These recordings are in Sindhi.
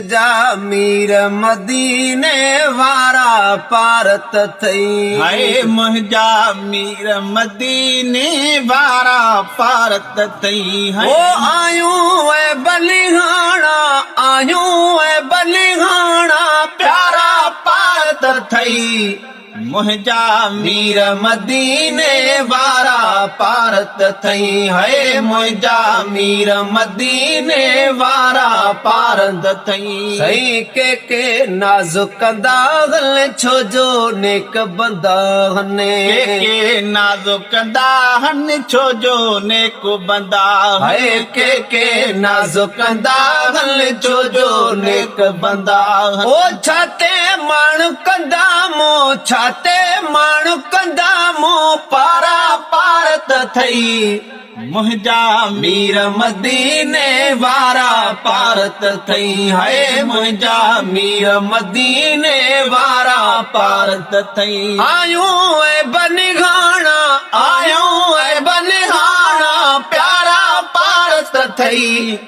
منهنجا مير مديني وارا پارت اٿئي. هاء منهنجا مير مديني وارا پارت اٿئي. او آهيون اي بلهاڻا آهيون اي بلهاڻا پيارا پارت اٿئي. منهنجا مير مديني وارا پارت اٿئي. هاء منهنجا مير مديني وارا پارت اٿئي. سائين ڪي ڪي ناز ڪندا هن ڇو جو نيڪ بندا هن. ڪي ڪي ناز ڪندا هن ڇو جو نيڪ بندا هن. هاء ڪي ڪي ناز ڪندا هن ڇو جو نيڪ بندا هن. او ڇا تي ماڻ ڪندا مون ڇا تي ماڻ ڪندا مون پارا پارت اٿئي. منهنجا مير مديني وارا پارت اٿئي. هاء منهنجا مير مديني وارا پارت اٿئي. آيون اي بنگاڻا آيون اي بنگاڻا پيارا پارت اٿئي.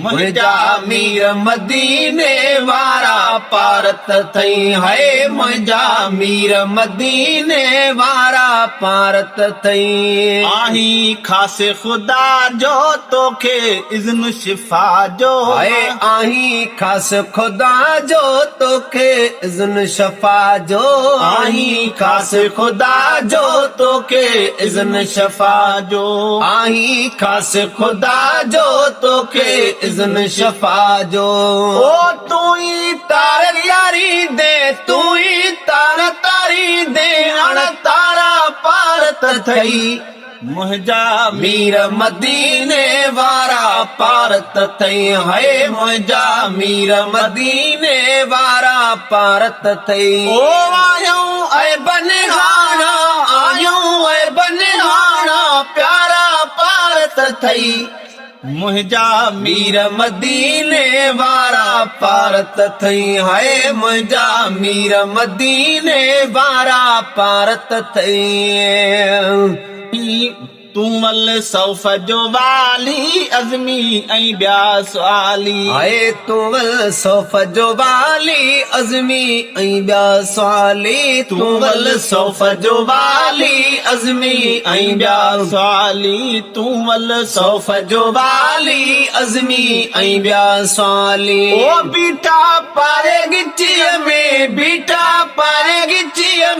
منهنجا مير مديني وارا پارت اٿئي. هاء منهنجا مير مديني وارا پارت اٿئي. آهين خاص خدا جو توکي اذن شفا جو. هاء آهين خاص خدا جو توکي اذن شفا جو. آهين خاص خدا جو توکي اذن شفا جو. آهين خاص خدا جو توکي اذن شفا جو. او تون ئي تار تاريندي تون ئي تار تاريندي اڻ تارا پارت اٿئي. منهنجا مير مديني وارا پارت اٿئي. هاء منهنجا مير مديني وارا پارت اٿئي. او آهيون اي بنهاڻا آهيون اي بنهاڻا پيارا پارت اٿئي. منهنجا مير مديني وارا پارت اٿئي. هاء منهنجا مير مديني وارا پارت اٿئي. تون ول صوف جو والي عزمي ۽ ٻيا سوالي. هاء تون ول صوف جو والي عزمي ۽ ٻيا سوالي. تون ول صوف جو والي عزمي ۽ ٻيا سوالي. تون ول صوف جو والي عزمي ۽ ٻيا سوالي. او بيٺا پاري ڳچيء ۾ بيٺا پاري ڳچيء